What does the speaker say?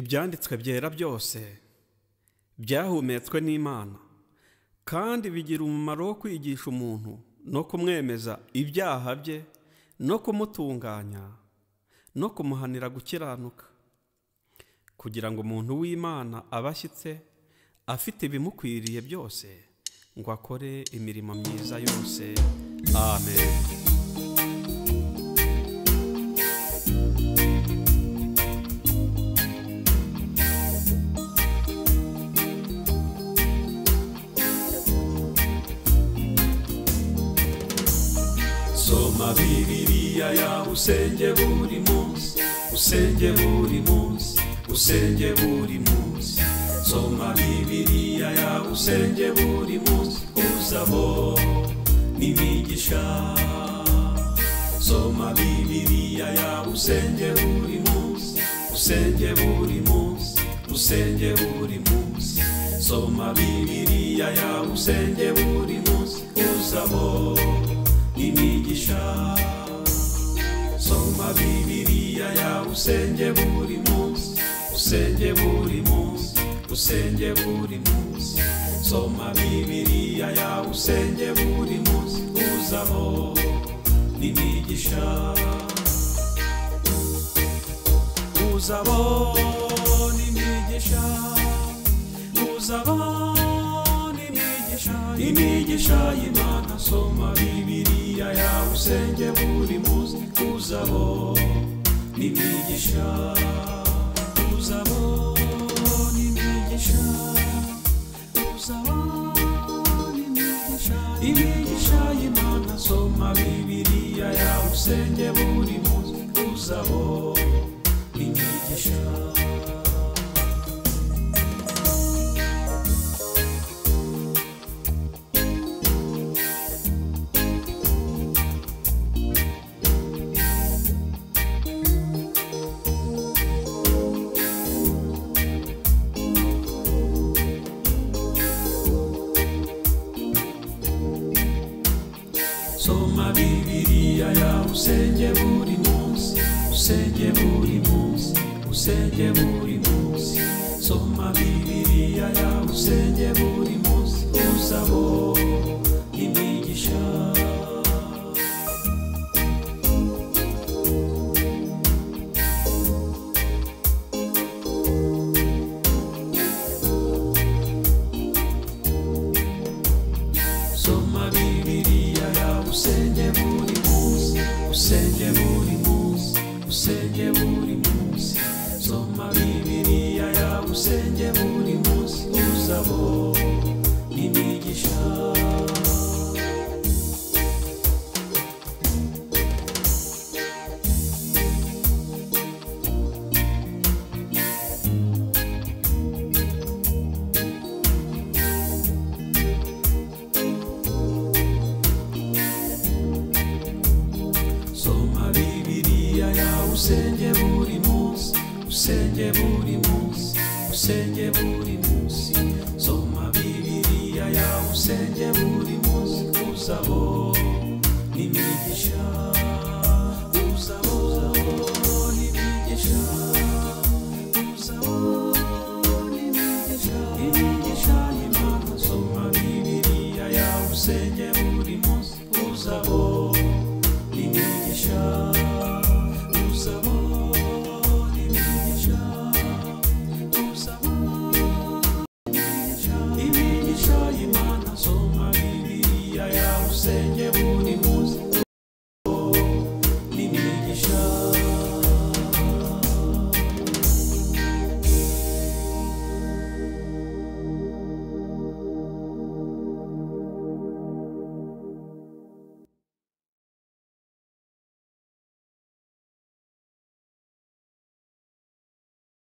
Ibyanditswe byera byose byahumetswe n'Imana kandi bigira umumaro wo kwigisha umuntu no kumwemeza ibyaha bye no kumutunganya no kumuhanira gukiranuka, kugira ngo umuntu w'Imana abashyitse afite ibimukwiriye byose ngo akore imirimo myiza yose. Amen. Soma Bibiliya yawe usenge buri munsi, usenge buri munsi, usenge buri munsi. Soma Bibiliya yawe usenge buri munsi, uzabona imigisha. Soma Bibiliya yawe usenge buri munsi, usenge buri munsi, usenge buri munsi. Soma Bibiliya yawe usenge buri munsi, uzabona imigisha. Soma Bibiliya yawe usenge buri munsi, usenge buri munsi, usenge buri munsi. Soma Bibiliya yawe usenge buri munsi, uzabona imigisha. Uzabona imigisha, uzabona imigisha, imigisha y'Imana. Soma Bibiliya yawe usenge buri munsi, uzabona imigisha. Uzabona imigisha, uzabona imigisha, imigisha y'Imana. Soma Bibiliya yawe usenge buri munsi, uzabona imigisha. Soma Bibiliya yawe usenge buri munsi, usenge buri munsi, usenge buri munsi. Soma Bibiliya yawe usenge buri munsi, uzabona imigisha. Soma Bibiliya yawe usenge buri munsi, usenge buri munsi, usenge buri munsi. Soma Bibiliya yawe usenge buri munsi, uzabona imigisha. Soma Bibiliya yawe usenge buri munsi, usenge buri munsi, usenge buri munsi. Soma Bibiliya yawe usenge buri munsi, uzabona imigisha.